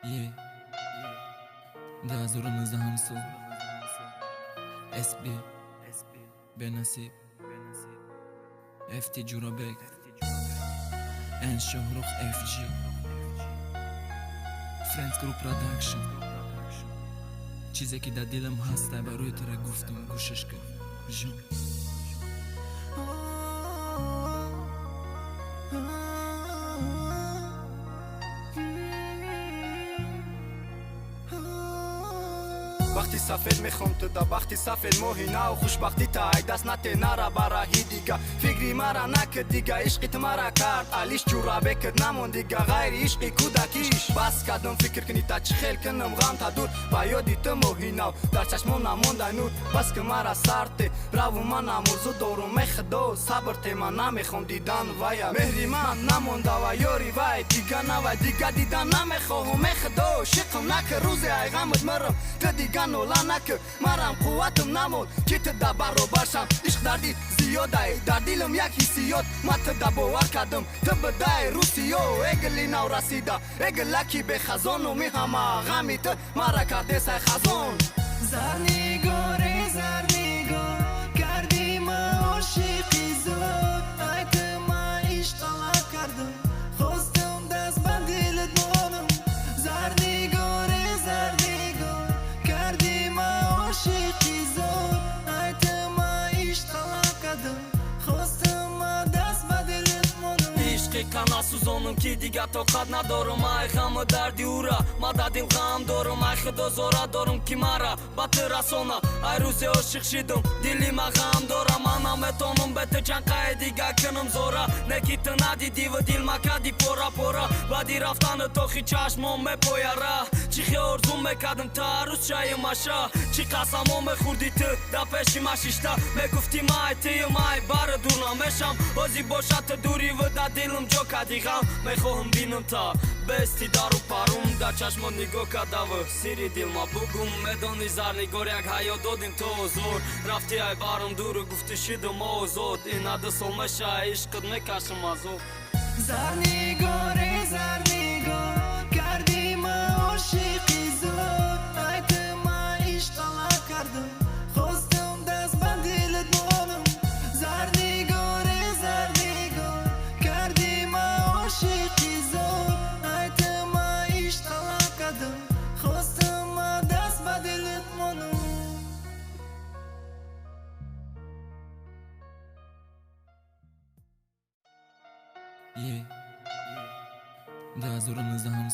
Yeah. 2019 ҳамсол SB Бенасиб FT Ҷурабек and Шоҳрух FG Friends Group Production. Чизе ки дар дилам ҳаста, барои тура гуфтам, гӯшаш кун, ҷон. Бахти сафед мехом ту да бахти сафед, моҳи нав, хушбахтӣ та ай даст нате, нара ба раҳи дига, фикри мара накид дига, ишқи ту мара кард алиш, Ҷурабекид намон дига, ғайри ишқи кӯдакиш. Бас кардам фикр кунӣ, та чӣ хел кунам ғам та дур, ба ёди ту, моҳи нав, дар чашмон намондай нур. Бас ки мара сарте раву, манам орзу дорум, э худо, сабр те, ман намехом дидан вая, меҳри ман намонда ва ёри вай дига навай, дига дидан намехоҳум. Э худо, шиқм накӣ, рӯзе ай ғамат мирам, ту дига нола накӣ, марам қувватам намонд, ки ту да баробар шам. Ишқ дарди зиёдай, дар дилам як ҳиссиёт, ма ту да бовар кардам, ту бидай русиё. Э гили нав расида, э гилаки бехазону, меҳама ғами ту мара кардесай хазон. Зарнигоре, зарнигор, кардӣ ма ошиқи зор, ай ту ма ишқ талаб кардам, хостам даст ба дилат монам. Зарнигоре, зарнигор, кардӣ ма ошиқи зор, ай ту ма ишқ талаб кардам, хостам ма даст ба дилат монам. Ишқи қана сӯзонам, ки дига тоқат надорам, ай ғаму дарди ура ма да дил ғам дорам. Ай худо, зора дорам, ки мара ба ту расона. Ай рӯзе ошиқ шидум, дили ма ғам дорам, ман наметонам бе ту чанқаи дига кунам зора. Не ки ту надидиву дил ма кади пора пора, баъди рафтану тохи чашмон мепояра. Чӣ хел орзу мекардам ту ҳаррӯз шаи маша, чӣ қасамо мехӯрдӣ ту дар пеши ма шишта, мегуфтӣ май тиюм, ай бара дур намешам. Ҳозир бошад ту дуриву дар дилам ҷо кади ғам. Мехоҳам бинам та бести дару парум, дар чашмон нигоҳ кардаву сири дилма бугум. Медони, Зарнигор, як ҳаёт додим, то озор рафти ай барам дуру, гуфти шидум озод. Ина 2 сол меша, ишқит мекашам азоб. Зарнигоре, зарнигор, кардӣ ма ошиқи зор, ай ту ма ишқ талаб кардам, хостам даст ба дилат монам. Зарнигоре, зарнигор, кардӣ ма ошиқи зор, ай ту ма ишқ талаб кардам, хостам ма даст ба дилат монам. Yeah. 2019 ҳамсол.